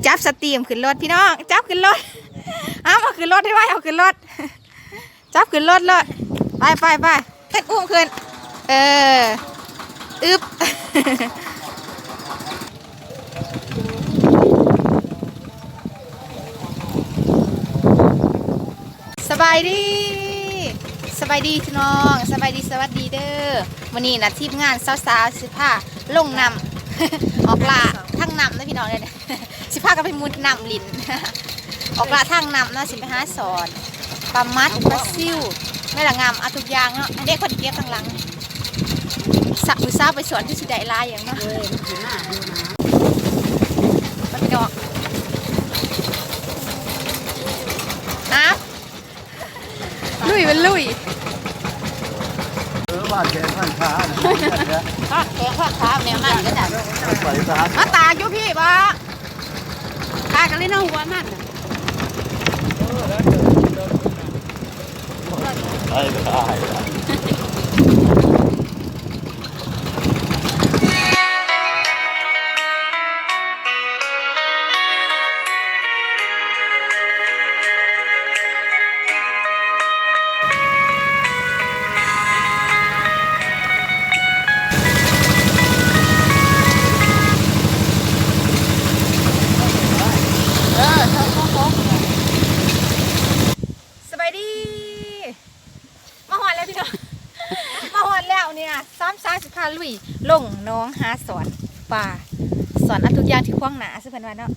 ຈັບສະຕີມຂຶ້ນລົດພີ່ນ້ອງ ຈັບຂຶ້ນລົດ ເອົາ ເອົາຂຶ້ນລົດໄວໆ ເອົາຂຶ້ນລົດ ຈັບຂຶ້ນລົດໂລດ ໄປໆໆ ຂຶ້ນ ອຸ້ມຂຶ້ນ ເອີ ອຶບ. ສະບາຍດີ ສະບາຍດີພີ່ນ້ອງ ສະບາຍດີ ສະຫວັດດີເດີ. ມື້ນີ້ນະ ທີມງານສາວໆ ຊິພາລົງນ້ຳ ອອກລ່າທາງນ້ຳເດີພີ່ນ້ອງເດີ. ຊິພາກັນໄປມຸດນ້ຳຫຼິ້ນ ອອກລ່າທາງນ້ຳເນາະ ຊິໄປຫາສອນປາໝັດ ປາຊິວ ແມ່ນລະງາມ ເອົາທຸກຢ່າງເນາະ. ອັນເດ ຄົນເກັບທາງຫຼັງ ສະ ຜູ້ສາວໄປສວນຄືຊິໄດ້ຫຼາຍຫຍັງເນາະ. ເອີຍ ມັນຊິມາຢູ່ນະ ມາພີ່ນ້ອງ ຮະ ລຸຍ ມັນລຸຍ ເອີ ບ້ານແຂກບ້ານຂານະ ບ້ານແຂກບ້ານຂາແນວນັ້ນກໍໄດ້ ໄປສາ ມາຕາກຢູ່ພີ້ບໍ່? ຕາກະເລີຍເນາະ ຫົວມັນນະ. ສະບາຍດີ ມາຮອດແລ້ວພີ່ນ້ອງ ມາຮອດແລ້ວເນຍ ສາມສາວຊິພາລຸຍລົງໜອງຫາສອນປາ ສອນເອົາທຸກຢ່າງທີ່ຂວາງໜ້າ ຄືເພິ່ນວ່າເນາະ.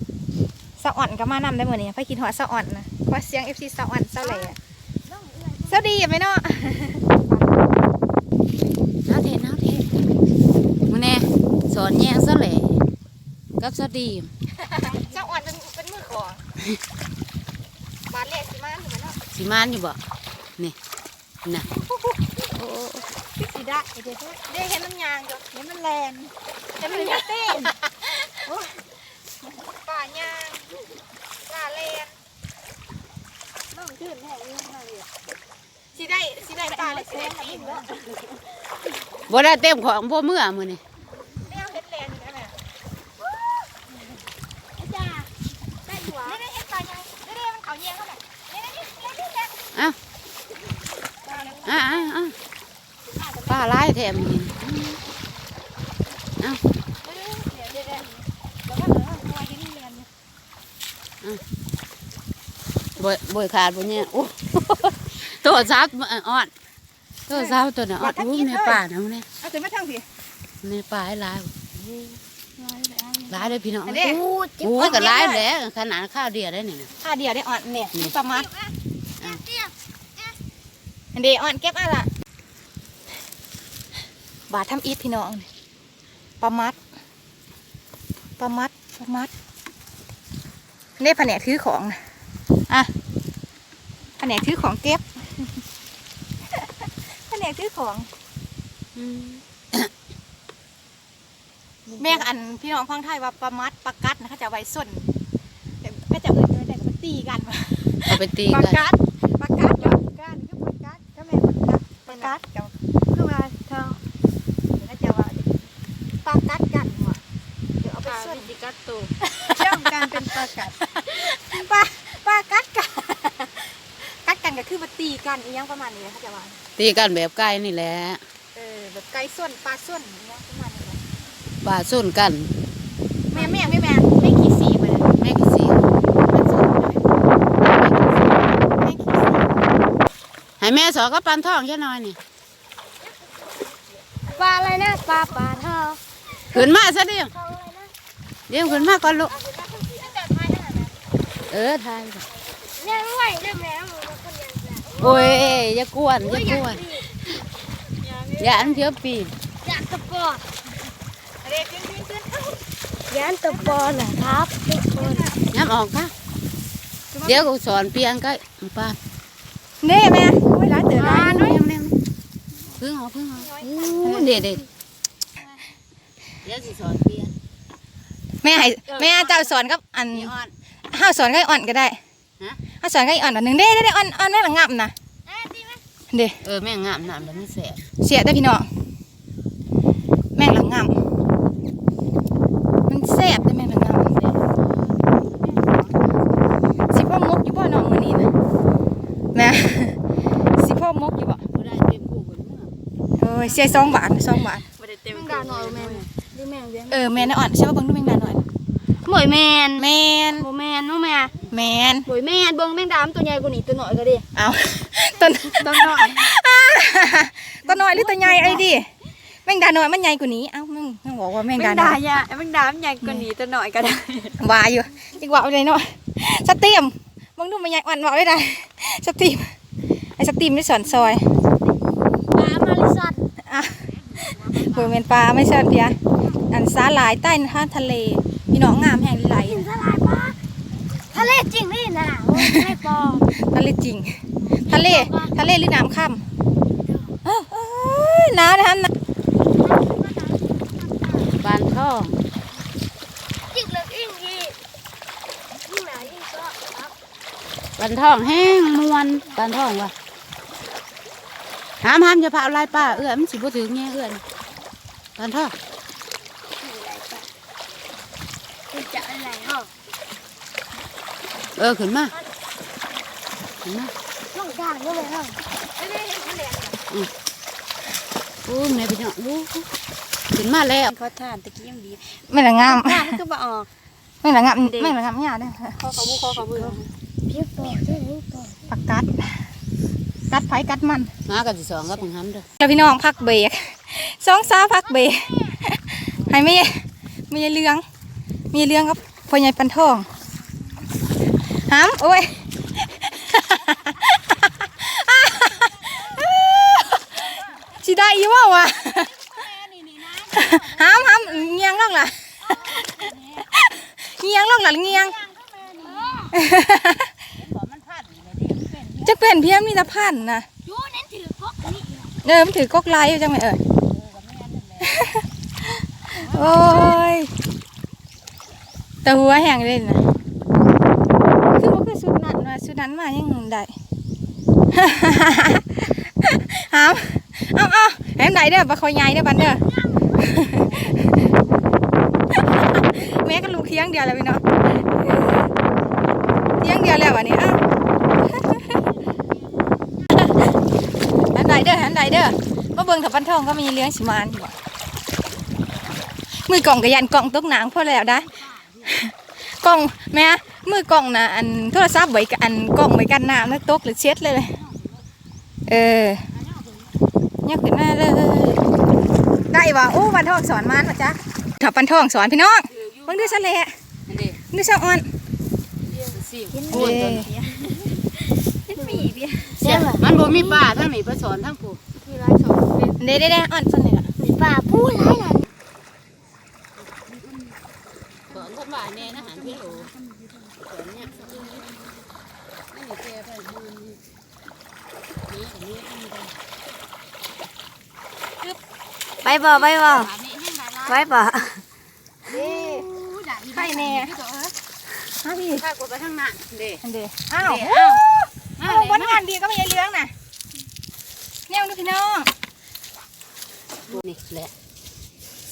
ສາວອ່ອນກໍມານຳໄດ້ມື້ນີ້ ໃຜຄິດຮອດສາວອ່ອນນະ ຂໍສຽງເອັບຊີສາວອ່ອນ ສາວແຫຼ. ສາວດີໄປເນາະ ໜາວແທ້ ໜາວແທ້ ມື້ແນ່ ສອນແຍງສາວແຫຼກັບສາວດີ ສາວອ່ອນເປັນ ເປັນມືຂອງ ບາດແລກຊິມານຢູ່ບໍ່ເນາະ ຊິມານຢູ່ບໍ່ ນີ້ ນະ ໂອ້ ຄືຊິໄດ້ເດ້ ເດ້ ເຫັນມັນຍ່າງຢູ່ ເຫັນມັນແລ່ນ ເຫັນມັນເຕັ້ນ ໂອ້ຍ ປາຍ່າງ ປາແລ່ນ ນ້ອງຊື່ນແທ້ຢູ່ ຊິໄດ້ ຊິໄດ້ປາ ຫຼືຊິໄດ້ຕີນ ບໍ່ໄດ້ເຕັມຂອງ ບໍ່ເມືອມື້ນີ້ ແນວເຫັນແລ່ນຢູ່ນະແມ່ ອາຈານ ໄດ້ຢູ່ຫວາ ໄດ້ ໄດ້ເຫັນປາຍັງ ໄດ້ ໄດ້ ມັນເຂົ້າແຍງເຮົານະ ນີ້ໆໆ ເອົາ ປາ ເອົາ ເອົາ ປາຫຼາຍແທ້ມື້ນີ້ ເອົາ ເອີ ດຽວ ດຽວ ດຽວ ລະວັງ ລະວັງ ເພາະວ່າເຫັນແລ່ນຢູ່ ອືມ ບໍ່ ບໍ່ຂາດບໍ່ແຍງ ໂອ້ ໂທລະສັບ ເອີ ອ່ອນ ໂທລະສັບໂຕນັ້ນອ່ອນ ໂອ້ ໃນປ່ານະ ເອົາຂຶ້ນມາທາງພີ້ ໃນປ່າຫຼາຍ ຫຼາຍເດີພີ່ນ້ອງ ອັນນີ້ ໂອ້ຍ ໂອ້ຍ ກໍຫຼາຍແຫຼະ ຂະໜາດຄາວດຽວໄດ້ນີ້ນະ ຄາວດຽວໄດ້ອ່ອນ ນີ້ ນີ້ ປາໝັດ ອ່າ ອັນເດອ່ອນເກັບເອົາລະ ບາດທຳອິດພີ່ນ້ອງ ປາໝັດ ປາໝັດ ປາໝັດ ເດ້ ພະແນກຖືຂອງນະ ອ່ະ ພະແນກຖືຂອງເກັບ ພະແນກຖືຂອງ ອືມ ແມ່ນ ອັນ ພີ່ນ້ອງຝັ່ງໄທວ່າປາໝັດ ປາກັດນະ ເຂົາເຈົ້າໄວ້ຊົນ ເຂົາເຈົ້າເອີ້ນວ່າ ໄປຕີກັນ ເອົາໄປຕີກັນ ປາກັດ ປາກັດ ປາກັດ ຄືປາກັດ ກໍແມ່ນປາກັດ ປາກັດ ເຈົ້າ ຄືວ່າເຂົາ ເຂົາເຈົ້າວ່າ ປາກັດກັນຫວາ ດຽວເອົາໄປຊົນ ປາຊິກັດໂຕ ເຈົ້າການເປັນປາກັດ ປາ ປາກັດກັນ ກັດກັນກໍຄືວ່າຕີກັນ ອີ່ຫຍັງປະມານນີ້ແຫຼະ ເຂົາເຈົ້າວ່າ ຕີກັນແບບໄກ່ນີ້ແຫຼະ ເອີ ແບບໄກ່ຊົນ ປາຊົນ ອີ່ຫຍັງປະມານນີ້ແຫຼະ ປາຊົນກັນ ແມ່ນ ແມ່ນ ແມ່ນ ແມ່ນ ແມ່ນຂີ້ສີ້ ແມ່ນຂີ້ສີ້ ປາຊົນ ແມ່ນຂີ້ສີ້ ແມ່ນຂີ້ສີ້ ໃຫ້ແມ່ສອນກັບປານທອງຈັກໜ່ອຍນີ້ ປາອະໄລນະ ປາ ປາທອງ ຂຶ້ນມາຊະດິ ເອົາອະໄລນະ ດຽວຂຶ້ນມາກ່ອນລູກ ເອີ ຖ່າຍ ຍ່າງໄວເດີແມ່ ໂອ້ຍ ຢ່າກວນ ຢ່າກວນ ຢ້ານເສືອປີນ ຢ້ານຕະປອ ຢ້ານຕະປອນະຄັບທຸກຄົນ ຍາມອອກກະ ດຽວສອນປ່ຽນກະ ປາ ເດ້ແມ່ ໂອ້ຍ ຫຼາຍເຕີບຫຼາຍ ແນວໆ ເພິ່ງເອົາ ເພິ່ງເອົາ ໂອ້ ເດ້ໆ ດຽວຊິສອນປ່ຽນ ແມ່ໃຫ້ ເອີ ແມ່ເຈົ້າສອນກັບອັນ ເຮົາສອນກັບອ້ອນກໍໄດ້ ຮະ ເຮົາສອນກັບອ້ອນອັນໜຶ່ງ ເດ້ໆ ອ້ອນ ອ້ອນແມ່ນລະງາມນະ ເດ້ ເອີ ແມ່ງງາມນ້ຳແລ້ວມັນແຊບ ແຊບເດີພີ່ນ້ອງ ແມ່ງລະງາມ ມັນແຊບເດີ ແມ່ງລະງາມ ແຊບ ເສຍສອງບາດ ສອງບາດ. ບໍ່ໄດ້ເຕັມ ແມງດານ້ອຍແມ່ນ ຫຼືແມງວຽງ? ເອີ ແມ່ນ ອ້ອນ ເຊື່ອວ່າເບິ່ງດູແມງດານ້ອຍ. ບໍ່ແມ່ນ ແມ່ນ ບໍ່ແມ່ນ ບໍ່ແມ່ນ ແມ່ນ ບໍ່ແມ່ນ. ແມ່ນ ເບິ່ງແມງດາມັນໂຕໃຫຍ່ກວ່ານີ້ ໂຕນ້ອຍກໍເດ້. ເອົ້າ ໂຕ ໂຕນ້ອຍ ໂຕນ້ອຍຫຼືໂຕໃຫຍ່ ເອົາດີໆ. ແມງດານ້ອຍມັນໃຫຍ່ກວ່ານີ້. ເອົ້າ ມຶງ ມຶງບອກວ່າແມງດານ້ອຍ. ແມງດາ ແມງດາມັນໃຫຍ່ກວ່ານີ້ ໂຕນ້ອຍກໍໄດ້. ວ່າຢູ່ ຈັກເວົ້າໄດ້ເນາະ. ສະຕີມ ເບິ່ງດູແມ່ໃຫຍ່ອ່ອນເວົ້າໄດ້ໃດ. ສະຕີມ ໄອ້ສະຕີມໄດ້ສອນຊອຍ ປາອາມາຊອນ. ອ່ະ ບໍ່ແມ່ນປາອາມາຊອນເພຍ. ອັນສາຫຼ່າຍໃຕ້ທະເລ ພີ່ນ້ອງ ງາມແຮງຫຼາຍ. ສາຫຼ່າຍປາ ທະເລຈິງນີ້ນະ ໂອ້ຍ ທະເລປອມ ທະເລຈິງ ທະເລ ທະເລຫຼືນ້ຳຄຳ. ເອີ ເອີຍ ໜາວເດ້ຫັ້ນນະ. ປານທອງ ຈິງເລິກອີ່ງອີ່ ຍິ່ງໜາວຍິ່ງເຊາະ. ປານທອງແຮງມ່ວນ ປານທອງວ່າ. ຫ້າມ ຫ້າມ ຢ່າພາເອົາຫຼາຍປາເອື້ອຍ ມັນຊິບໍ່ຖືກແຍງເອື້ອຍ. ປານທອງ ເອີ ຂຶ້ນມາ ຂຶ້ນມາ ລົງທາງເດີ. ອື ໂອ້ ແມ່ພີ່ນ້ອງ ໂອ້ ຂຶ້ນມາແລ້ວ. ຂໍທານຕະກີ້ຍັງດີ ແມ່ນລະງາມ ມັນຄືບໍ່ອອກ. ແມ່ນລະງາມ ເດ້ ແມ່ນລະງາມຍາເດ້. ຂໍຂອບຄຸນ ຂໍຂອບຄຸນ. ປາກັດ ກັດໃຜກັດມັນ. ມາກັນຊິສອງກັບບັງຫຳເດີ. ແລ້ວພີ່ນ້ອງ ພັກເບຣກ ສອງສາວພັກເບຣກ ໃຫ້ແມ່ ແມ່ຍາຍເຫຼືອງ ແມ່ຍາຍເຫຼືອງກັບພໍ່ໃຫຍ່ປານທອງ. ຫຳ ໂອ້ຍ ຊິໄດ້ຢູ່ບໍ່ວະ? ຫຳ ຫຳ ງຽງລົງລະ ງຽງລົງລະ ງຽງ. ຈັກເປັນພຽງ ມີແຕ່ພັນນະ. ເອີ ມັນຖືກກົກລາຍຢູ່ ຈັ່ງແມ່ນເອີຍ. ໂອ້ຍ ຕາຫົວແຮງເດ້ນະ. ຄືບໍ່ຄືຊຸດນັ້ນວະ ຊຸດນັ້ນມາຍັງໄດ້. ຫາມ ເອົາ ເອົາ ໃຫ້ມັນໄດ້ເດີ ປາຄໍໃຫຍ່ເດີ ບັດເດີ. ແມ່ກັບລູກຖຽງດຽວແລ້ວພີ່ນ້ອງ ຖຽງດຽວແລ້ວບັດນີ້. ເອົາ ໃຫ້ມັນໄດ້ເດີ ໃຫ້ມັນໄດ້ເດີ. ມາເບິ່ງຖ້າປານທອງກັບແມ່ຍາຍເຫຼືອງຊິມານຢູ່ບໍ່. ມືກ້ອງກໍຢ້ານກ້ອງຕົກນ້ຳ ພໍແລ້ວໄດ໋. ກ້ອງ ແມ່ ມືກ້ອງນະ ອັນ ໂທລະສັບໄວ້ ອັນ ກ້ອງໄວ້ກັນນ້ຳ ແລ້ວຕົກ ແລ້ວເຊັດເລີຍ. ເອີ ຍົກຂຶ້ນມາເລີຍ ໄດ້ບໍ່? ໂອ້ ປານທອງສອນມານບໍ່ຈັກ. ຖ້າປານທອງສອນ ພີ່ນ້ອງ ເບິ່ງດູຊະແຫຼະ ເບິ່ງດູຊະອ່ອນ. ເດ້ ມັນບໍ່ມີປາທາງນີ້ ໄປສອນທາງຜູ້ ເດ້ໆໆ ອ່ອນສ່ວນນີ້ລະ ມີປາຜູ້ຫຼາຍໆ. ສອນເພິ່ນວ່າແນ່ນະຫັ້ນເດ້ໂອ ສອນເນຍ ມັນແກ່ໄປໝື່ນນີ້ ໄປບໍ່ ໄປບໍ່ ໄປບໍ່? ເດ້ ໄປແນ່ ມາພີ່ ພາກວດໄປທາງນັ້ນເດ້ ອັນເດ້. ອ້າວ ເດ້ ອ້າວ ມາ ເອົາ ເດ້ ຜົນງານດີກັບແມ່ຍາຍເຫຼືອງນະ ແນວດູພີ່ນ້ອງ. ນີ້ແຫຼະ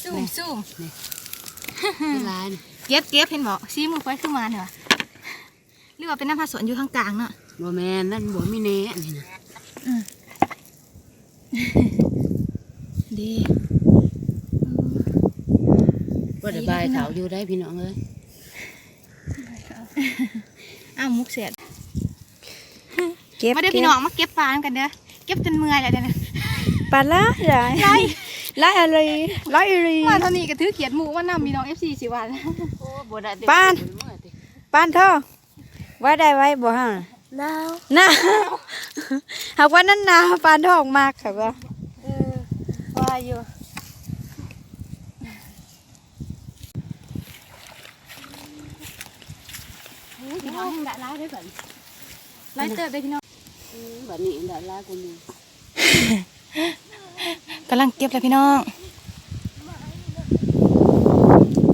ຊູມ ຊູມ ນີ້ຫຼາຍ ເກັບ ເກັບ ເຫັນບໍ່? ສີມືຂ້ອຍຄືມານແທ້ວະ ຫຼືວ່າເປັນນ້ຳພາສວນຢູ່ທາງກາງເນາະ? ບໍ່ແມ່ນ ນັ້ນບໍ່ມີແນ່ ອັນນີ້ນະ ອືມ ເດ້ ບໍ່ໄດ້ບາຍເຂົ້າຢູ່ໄດ໋ ພີ່ນ້ອງເອີຍ. ອ້າວ ໝົກແຊບ ເກັບ ມາເດີພີ່ນ້ອງ ເກັບ ມາເກັບປານຳກັນເດີ ເກັບຈົນເມື່ອຍແລ້ວເດີ ປາຫຼາຍຫຼາຍ ຫຼາຍ ຫຼາຍອີ່ຫຼີ ຫຼາຍອີ່ຫຼີ. ມາເທົ່ານີ້ກໍຖືຂຽດໝູມານຳ ພີ່ນ້ອງ ເອັຟຊີ ຊິວ່າ ໂອ້ ບໍ່ໄດ້ ປານ ປານທອງ ວ່າໄດ້ໄວ້ບໍ່ຫັ້ນ ໜາວ ໜາວ ຫາກວ່ານັ້ນໜາວ ປານທອງມັກ ຫາກວ່າ ເອີ ວ່າຢູ່. ໂອ້ຍ ພີ່ນ້ອງ ຍັງໄດ້ຫຼາຍເດ້ບັດນີ້ ຫຼາຍເຕີບເດ້ພີ່ນ້ອງ. ອືມ ບັດນີ້ໄດ້ຫຼາຍກວ່າໝູ່ ກຳລັງເກັບແລ້ວພີ່ນ້ອງ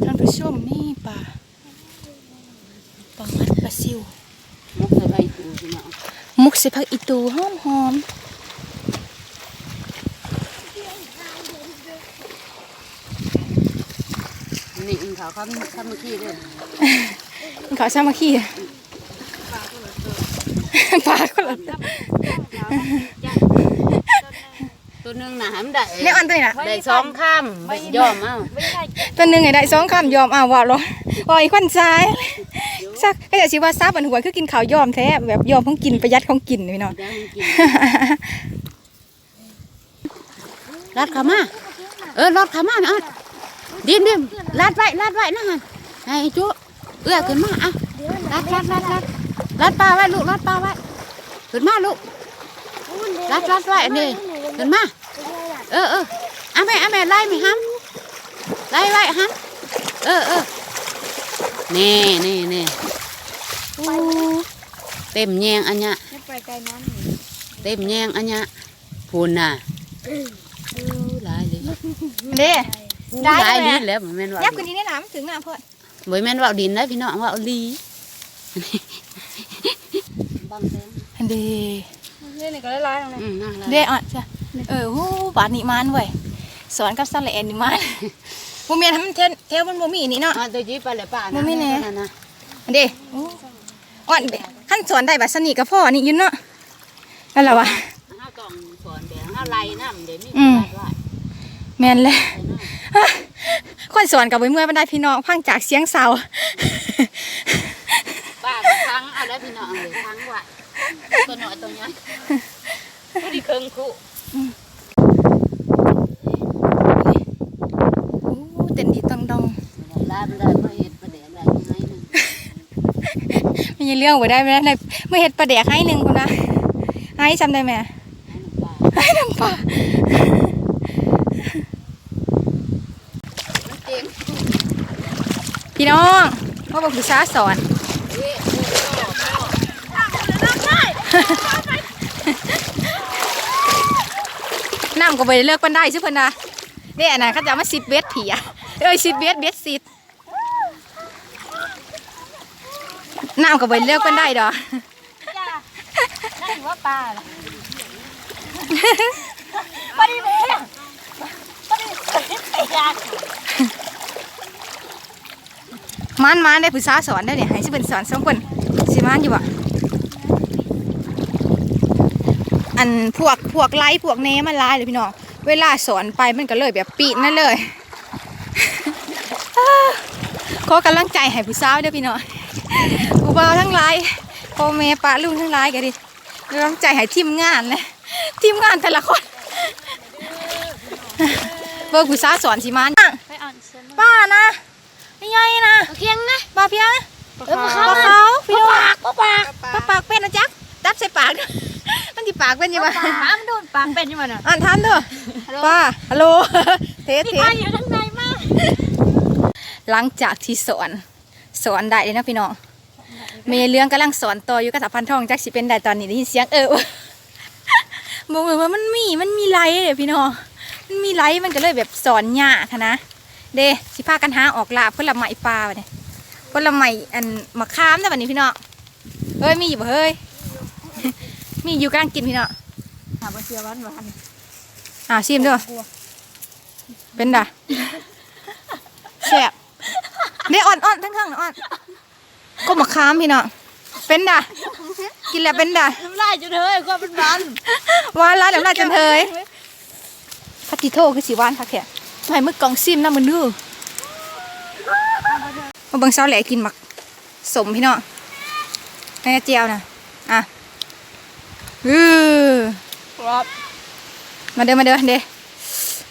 ທ່ານຜູ້ຊົມ. ນີ້ປາ ປາມັດ ປາຊິວ ໝົກໃສ່ຜັກອີ່ຕູພີ່ນ້ອງ ໝົກໃສ່ຜັກອີ່ຕູຫອມໆ. ມື້ນີ້ກິນເຂົ້າຄຳ ຄຳມາຄີເດີ ກິນເຂົ້າສາມັກຄີ ປາຄົນລະໂຕ ປາຄົນລະໂຕ. ຕົວໜຶ່ງນະ ໃຫ້ມັນໄດ້ ແມ່ອ່ອນຕົວນີ້ນະ ໄດ້ສອງຄຳ ຍອມເອົາ ຕົວໜຶ່ງໃຫ້ໄດ້ສອງຄຳ ຍອມເອົາ ເວົ້າໂລດ ເວົ້າອີກຄົນຊາຍ ສັກ ເຂົາເຈົ້າຊິວ່າສາວບ້ານຫ້ວຍຄືກິນເຂົ້າຍອມແທ້ ແບບຍອມຂອງກິນ ປະຢັດຂອງກິນ ພີ່ນ້ອງ. ລັດເຂົ້າມາ ເອີ ລັດເຂົ້າມາແມ່ອອດ ດິນ ດິນ ລັດໄວ້ ລັດໄວ້ນະຫັ້ນ ໃຫ້ຈຸ ເອື້ອຍຂຶ້ນມາ ອ່ະ ລັດ ລັດ ລັດ ລັດ ລັດປາໄວ້ລູກ ລັດປາໄວ້ ຂຶ້ນມາລູກ ລັດ ລັດໄວ້ ອັນນີ້ ຂຶ້ນມາ ເອີ ເອີ ອ່ະແມ່ ອ່ະແມ່ ໄລ່ແມ່ຫຳ ໄລ່ໄວ້ຫຳ ເອີ ເອີ ນີ້ ນີ້ ນີ້ ໂອ້ ເຕັມແຍງອັນເນີ້ຍ ໄປໄກນຳ ເຕັມແຍງອັນເນີ້ຍ ພຸ້ນນະ ໂອ້ ຫຼາຍເລີຍ ເດ້ ໂອ້ ຫຼາຍ ຫຼາຍ ແລ້ວ ບໍ່ແມ່ນວ່າ ຍັບຂຶ້ນນີ້ແນ່ນະ ມັນເຖິງໜ້າໂພດ ບໍ່ແມ່ນເວົ້າຫຼິ້ນເດ້ພີ່ນ້ອງ ເວົ້າອີ່ຫຼີ ອັນເດ້ ນີ້ກໍຫຼາຍໆ ອືມ ເດ້ ອ່ະ ເອີ ໂຫ ບາດນີ້ມານເວີຍ ສອນກັບສະແຫຼະນີ້ມານ ບໍ່ແມ່ນ ມັນແຖວ ແຖວມັນບໍ່ມີນີ້ເນາະ ມັນຕົວຈີໄປແລ້ວປາ ບໍ່ມີແນ່ ອັນເດ້ ໂອ້ ອ່ອນ ຄັນສອນໄດ້ບາດຊະນີ້ກໍພໍນີ້ຢູ່ເນາະ ນັ້ນລະວ່າ ເຮົາຕ້ອງສອນແບບເຮົາໄລ່ນຳເດ້ ມີ ອືມ ແມ່ນແຫຼະ ຄົນສອນກໍບໍ່ເມື່ອຍປານໃດພີ່ນ້ອງ ຟັງຈາກສຽງເຊົາ ປາກໍຟັງເອົາໄດ້ພີ່ນ້ອງເອີຍ ຟັງວ່າ ຕົວນ້ອຍຕົວໃຫຍ່ ພໍດີເຄິ່ງຄູ່ ອືມ ໂອ້ ເຕັ້ນດີດອງໆ ລາບໄດ້ມາເຮັດປາແດກໄດ້ໄຫໜຶ່ງ ມີເລື່ອງບໍ່ໄດ້ ມາເຮັດປາແດກໄຫໜຶ່ງພຸ້ນນະ ໄຫຊ່ຳໃດແມ່ ໄຫນ້ຳປາ ພີ່ນ້ອງ ມາເບິ່ງຜູ້ສາວສອນ ນ້ຳກໍບໍ່ໄດ້ເລິກປານໃດຊື່ເພິ່ນນະ ເດ້ ອັນນັ້ນເຂົາເຈົ້າມາຊິດເບັດພີ້ ເອີຍ ຊິດເບັດ ເບັດຊິດ ນ້ຳກໍບໍ່ໄດ້ເລິກປານໃດດອກ ໄດ້ຢູ່ວ່າປາລະ ພໍດີເດ້ ພໍດີເດ້ ມານໆ ໄດ້ຜູ້ສາວສອນໄດ້ນີ້ ໃຫ້ຊິເພິ່ນສອນສອງຄົນ ຊິມານຢູ່ບໍ່ ອັນພວກ ພວກໄລພວກແນມັນຫຼາຍເລີຍພີ່ນ້ອງ ເວລາສອນໄປມັນກໍເລີຍແບບປີນນັ້ນເລີຍ ຂໍກຳລັງໃຈໃຫ້ຜູ້ສາວເດີພີ່ນ້ອງ ຜູ້ບ່າວທັງຫຼາຍ ພໍ່ແມ່ປ້າລຸງທັງຫຼາຍກໍດີ ກຳລັງໃຈໃຫ້ທີມງານແຫຼະ ທີມງານແຕ່ລະຄົນ ເບິ່ງຜູ້ສາວສອນຊິມານ ປ້ານະ ໃຫຍ່ໆ ນະ ປາພຽງນະ ປາພຽງ ເອີ ປາຂາວ ປາຂາວ ພີ່ນ້ອງ ປາປາກ ປາປາກ ປາປາກເປັນນະຈັກ ຈັບໃສ່ປາກ ມັນຊິປາກເປັນຢູ່ບໍ່ ຖາມດູ ປາກເປັນຢູ່ບໍ່ນະ ອ່າ ຖາມດູ ປາ ຮັລໂຫຼ ເທ ເທ ຢູ່ທາງໃດມາ ຫຼັງຈາກທີ່ສອນ ສອນໄດ້ເລີຍເນາະພີ່ນ້ອງ ແມ່ເຫຼືອງກຳລັງສອນຕໍ່ຢູ່ກັບສາວພັນທອງ ຈັກຊິເປັນໃດຕອນນີ້ ໄດ້ຍິນສຽງເອີ ບໍ່ແມ່ນວ່າມັນມີ ມັນມີໄລເດ້ພີ່ນ້ອງ ມັນມີໄລ ມັນກໍເລີຍແບບສອນຍາກຫັ້ນນະ ເດ້ ຊິພາກັນຫາອອກລ່າຜົນລະໄມ້ປ່າບັດນີ້ ຜົນລະໄມ້ ອັນ ໝາກຂາມເດ້ບັດນີ້ພີ່ນ້ອງ ເຮີຍ ມີຢູ່ບໍ່ເຮີຍ ມີຢູ່ ກຳລັງກິນພີ່ນ້ອງ ຫາບໍ່ເຊື່ອຫວານໆ ອ່າ ຊີມເດີ ເປັນດາ ແຊບ ເດ້ ອ່ອນໆ ທັງເທິງອ່ອນ ກົກໝາກຂາມພີ່ນ້ອງ ເປັນດາ ກິນແລ້ວເປັນດາ ນ້ຳລາຍຈົນເຮີຍ ຄວາມເປັນຫວານ ຫວານຫຼາຍ ນ້ຳລາຍຈົນເຮີຍ ປາຕິໂທ ຄືຊິຫວານຄັກແທ້ ໃຫ້ມືກ້ອງຊີມນຳມື້ ມາເບິ່ງສາວແຫຼກິນໝາກ ສົ້ມພີ່ນ້ອງ ໃນແຈ່ວນະ ອ່ະ ອື ມາເດີ ມາເດີ ເດ້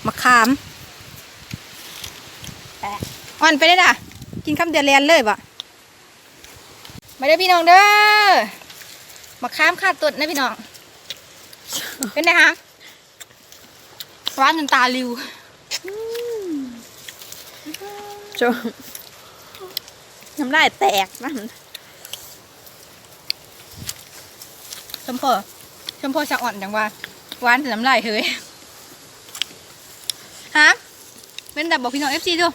ໝາກຂາມ ອ່ອນໄປເດ້ດາ ກິນຄຳດຽວແລ່ນເລີຍບໍ ມາເດີພີ່ນ້ອງເດີ ໝາກຂາມຄາຕົ້ນນະພີ່ນ້ອງ ເປັນໄດຫາ? ຫວານຈົນຕາລິວ ອືມ ໂຈ ນ້ຳລາຍແຕກນະ ສົມພໍ ສົມພໍສາວອ່ອນຈັ່ງວ່າ ຫວານຈົນນ້ຳລາຍເຮີຍ ຫາ ເປັນຕາບອກພີ່ນ້ອງເອັຟຊີດູ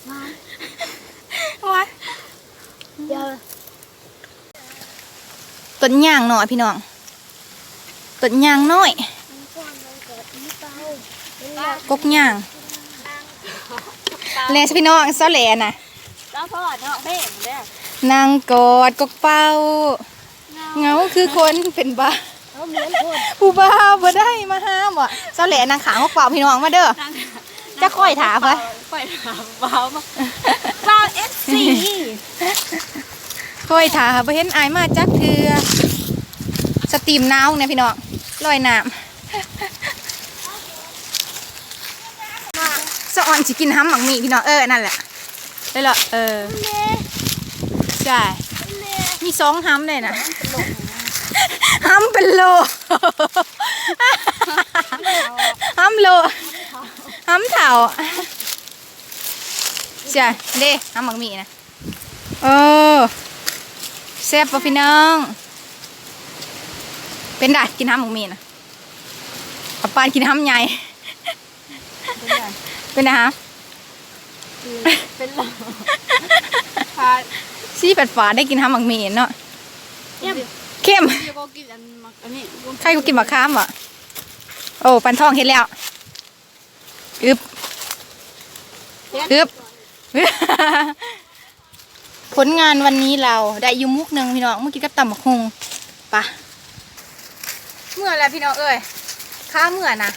ຫວານ ຫວານ ດຽວ ຕົ້ນຍາງນ້ອຍພີ່ນ້ອງ ຕົ້ນຍາງນ້ອຍ ກົກຍາງ ແລະພີ່ນ້ອງ ສາວແຫຼນະ ສາວພອນຮ້ອງເພງເດີ ນັ່ງກອດກົກເປົ້າ ເຫງົາຄືຄົນເປັນບ້າ ຜູ້ບ່າວບໍ່ໄດ້ມາຫາບໍ່? ສາວແຫຼະນັ່ງຂ້າງພວກເປົ່າ ພີ່ນ້ອງມາເດີ. ຈະຄອຍຖ້າໄປ ຂ້ອຍຖາມບ່າວມາ ບ່າວເອັຟຊີ ຄອຍຖ້າບໍ່ເຫັນອ້າຍມາຈັກເທື່ອ. ສະຕີມໜາວແນ່ພີ່ນ້ອງ ລອຍນ້ຳ. ສະອອນຊິກິນຫຳໝາກມີ້ພີ່ນ້ອງ. ເອີ ນັ້ນແຫຼະ ໄດ້ລະ. ເອີ ໃຊ່ ມີສອງຫຳເດ້ນະ. ຫຳເປັນໂລ ຫຳໂລ ຫຳເຖົ້າ. ໃຊ່ເດ້ ຫຳໝາກມີ້ນະ. ເອີ ແຊບບໍ່ພີ່ນ້ອງ? ເປັນໃດ ກິນຫຳໝາກມີ້ນະ? ເອົາປານກິນຫຳໃຫຍ່. ເປັນໃດຫະ? ເປັນລະ ສີແປດຝາດໄດ້ກິນຫຳໝາກມີ້ເນາະ. ເຄັມ ເຄັມ ໃຄກວ່າກິນໝາກຂາມບໍ່? ໂອ້ ປານທອງເຮັດແລ້ວ. ອຶບ ອຶບ ຜົນງານວັນນີ້ລາວໄດ້ຢູ່ໝົກໜຶ່ງພີ່ນ້ອງ ມາກິນກັບຕຳບັກຫຸ່ງ. ປະ ເມື່ອແລ້ວພີ່ນ້ອງເອີຍ ຂາເມື່ອນະ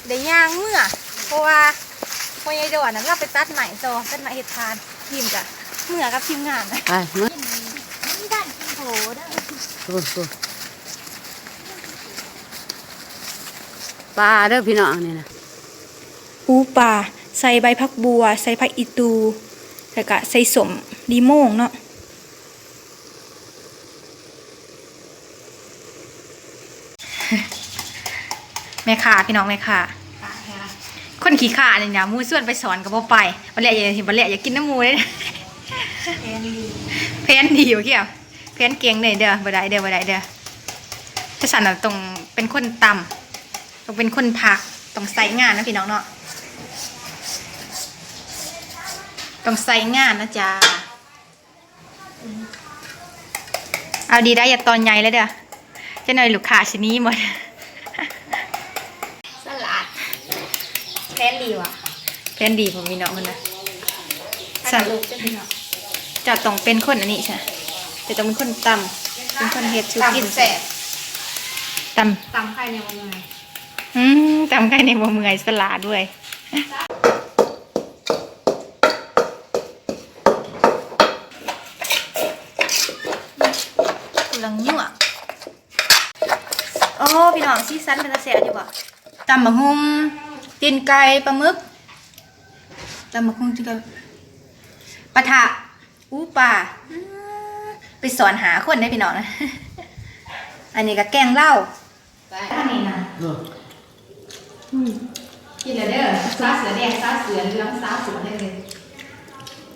ໄດ້ຍ່າງເມື່ອ ເພາະວ່າພໍ່ໃຫຍ່ດອນນະ ລາວໄປຕັດໄມ້ຕໍ່ ຕັດໄມ້ເຮັດຖ່ານ. ທີມກະເມື່ອກັບທີມງານ ໄປເມື່ອ ມີດ້ານກິນໂພເດີ. ໂອ້ໂຫ ປາເດີພີ່ນ້ອງ ອັນນີ້ນະ ອູປາ ໃສ່ໃບຜັກບົ່ວ ໃສ່ຜັກອີຕູ ແລ້ວກະໃສ່ສົ້ມລີໂມງເນາະ. ແມ່ຄ້າພີ່ນ້ອງ ແມ່ຄ້າ ຄົນຂີ້ຄ້ານນີ້ນະ ໝູ່ຊວນໄປສອນກະບໍ່ໄປ. ບັດແລະ ບັດແລະ ຢາກກິນນຳໝູ່ເດ້. ແຜນດີ ແຜນດີບໍ່ກຽວ ແຜນເກັ່ງເດ້ເດີ. ບໍ່ໄດ້ເດີ ບໍ່ໄດ້ເດີ ຈັ່ງຊັ້ນນະ ຕ້ອງເປັນຄົນຕຳ ຕ້ອງເປັນຄົນຜັກ ຕ້ອງໃຊ້ງານນະພີ່ນ້ອງເນາະ ຕ້ອງໃຊ້ງານນະຈ້າ. ເອົາດີໄດ໋ ຢ່າຕອນໃຫຍ່ເລີຍເດີ ຈັກໜ່ອຍລູກຄ້າຊິໜີໝົດ. ສະຫຼາດ ແຜນດີຫວາ ແຜນດີພໍ່ພີ່ນ້ອງພຸ້ນນະ. ສະຫຼຸບເຈົ້າພີ່ນ້ອງ ເຈົ້າຕ້ອງເປັນຄົນອັນນີ້ຊະ ເຈົ້າຕ້ອງເປັນຄົນຕຳ ເປັນຄົນເຮັດສູ່ກິນ. ຕຳແຊບ ຕຳ ຕຳໄຂ່ແດ່ບໍ່ເມື່ອຍ. ອືມ ຕຳໄຂ່ແດ່ບໍ່ເມື່ອຍ ສະຫຼາດເວີຍ. ກຳລັງຍົວະ. ໂອ້ ພີ່ນ້ອງ ສີສັນເປັນຕາແຊບຢູ່ບໍ່? ຕຳບັກຫຸ່ງ ຕີນໄກ່ ປາໝຶກ ຕຳບັກຫຸ່ງ ຕີນໄກ່ ປະທະ ອູປາ. ອືມ ໄປສອນຫ້າຄົນເດ້ພີ່ນ້ອງ. ອັນນີ້ກະແກງເຫຼົ້າ. ໄປທາງນີ້ນະ. ເອີ ອືມ ກິນແລ້ວເດີ ຊາເສືອແດງ ຊາເສືອເຫຼືອງ ຊາເສືອແດງເລີຍ.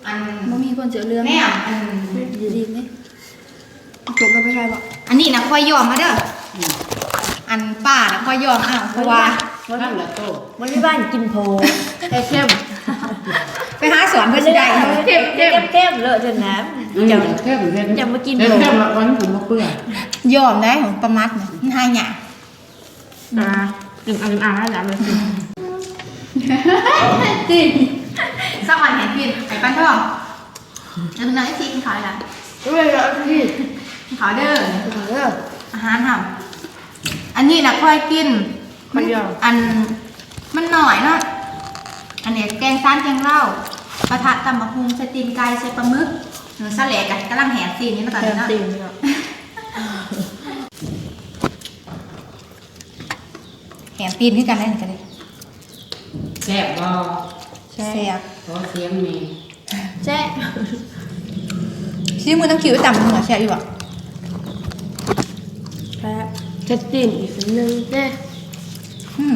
ອັນ ບໍ່ມີຄົນເສືອເຫຼືອງ ແນມ ອັນ ດີນີ້ ຈົບແລ້ວໄປໃສ່ບໍ່? ອັນນີ້ນະ ຂ້ອຍຍອມເອົາເດີ. ອືມ ອັນປານະ ຂ້ອຍຍອມເອົາ ເພາະວ່າ ນັ້ນລະໂຕ ບໍ່ມີບ້ານກິນໂພ ແຕ່ເຂັ້ມ ໄປຫາສອນເພິ່ນຊິໄດ້ ເຂັ້ມ ເຂັ້ມ ເຂັ້ມເລີດຫັ້ນນະ. ອືມ ເຈົ້າ ເຂັ້ມ ເຂັ້ມ ເຈົ້າມາກິນໂພ ເຂັ້ມລະອ່ອນ ບໍ່ເປື່ອຍ. ຍອມໄດ້ ປາໝັດນະ ມັນຫາຍາກ. ອ່າ ກິນອັນ ອ່າ ຢ່າເລີຍ ຈິງ ສະຫວັນໃຫ້ກິນ ໃຫ້ປານທອງ ເອີ ນາງເອັຟຊີ ກິນເຂົ້າແລ້ວ ເອີ ເອັຟຊີ ກິນເຂົ້າເດີ ກິນເຂົ້າເດີ ອາຫານເຮົາ. ອັນນີ້ນະ ຂ້ອຍກິນ ມັນ ອັນ ມັນໜ້ອຍເນາະ. ອັນນີ້ແກງຊານ ແກງເຫຼົ້າ ປະທະຕຳບັກຫຸ່ງ ໃສ່ຕີນໄກ່ ໃສ່ປາໝຶກ. ສາແຫຼກະກຳລັງແຫກຕີນຢູ່ເນາະ ຕອນນີ້ເນາະ ແຫກຕີນເນາະ. ແຫກຕີນຄືກັນໄດ໋ນີ້ກະເດ້. ແຊບບໍ່? ແຊບ ແຊບ ຂໍສຽງແດ່. ແຊບ ຊີມມື້ນ້ຳຄິວຕຳເໝືອແຊບຢູ່ບໍ່? ແຊບ ຈັດຕີນອີກໜຶ່ງເດ້. ອືມ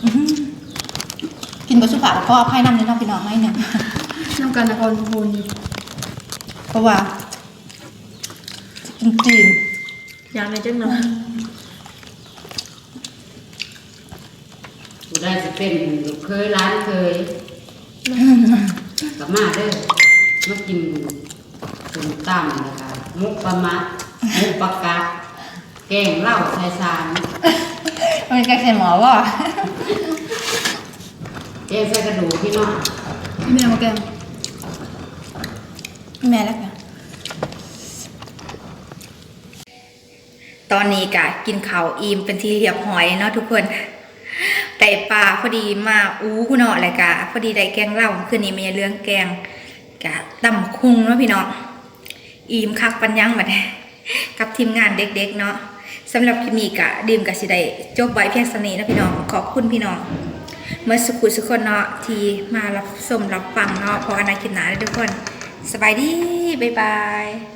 ອືມ ກິນບໍ່ສຸພາບ ຂໍອະໄພນຳເດີເນາະພີ່ນ້ອງ ໜ້ອຍໜຶ່ງ ນຳກັນນະ ອ່ອນໂຫນຢູ່ ເພາະວ່າ ກິນຕີນ ຢາກໄດ້ຈັກໜ່ອຍ. ຜູ້ໃດຊິເປັນລູກເຂີຍຫຼານເຂີຍ ກະມາເດີ ມາກິນສົ້ມຕຳ ແລ້ວກະໝົກປາໝັກ ໝົກປາກັດ ແກງເຫຼົ້າໃສ່ຊານ. ມັນແກງໃສ່ໝໍບໍ່? ແກງໃສ່ກະດູກພີ່ນ້ອງ. ແມ່ບໍ່ແກງ? ແມ່ແລ້ວກະ ຕອນນີ້ກະກິນເຂົ້າອີ່ມເປັນທີ່ຮຽບຮ້ອຍເນາະທຸກຄົນ. ໄດ້ປາພໍດີມາອູເນາະ ແລ້ວກະພໍດີໄດ້ແກງເລົາ ຄືນນີ້ແມ່ເຫຼືອງແກງ ກະຕຳບັກຫຸ່ງເນາະພີ່ນ້ອງ. ອີ່ມຄັກປານຫຍັງບັດນີ້ ກັບທີມງານເດັກໆເນາະ. ສຳລັບຄລິບນີ້ກະ ດີມກະຊິໄດ້ຈົບໄວ້ພຽງສ່ຳນີ້ເນາະພີ່ນ້ອງ. ຂອບຄຸນພີ່ນ້ອງເໝິດສຸຂູສຸຄົນເນາະ ທີ່ມາຮັບຊົມຮັບຟັງເນາະ. ພໍ້ກັນໃນຄລິບໜ້າເດີທຸກຄົນ. ສະບາຍດີ ບາຍບາຍ.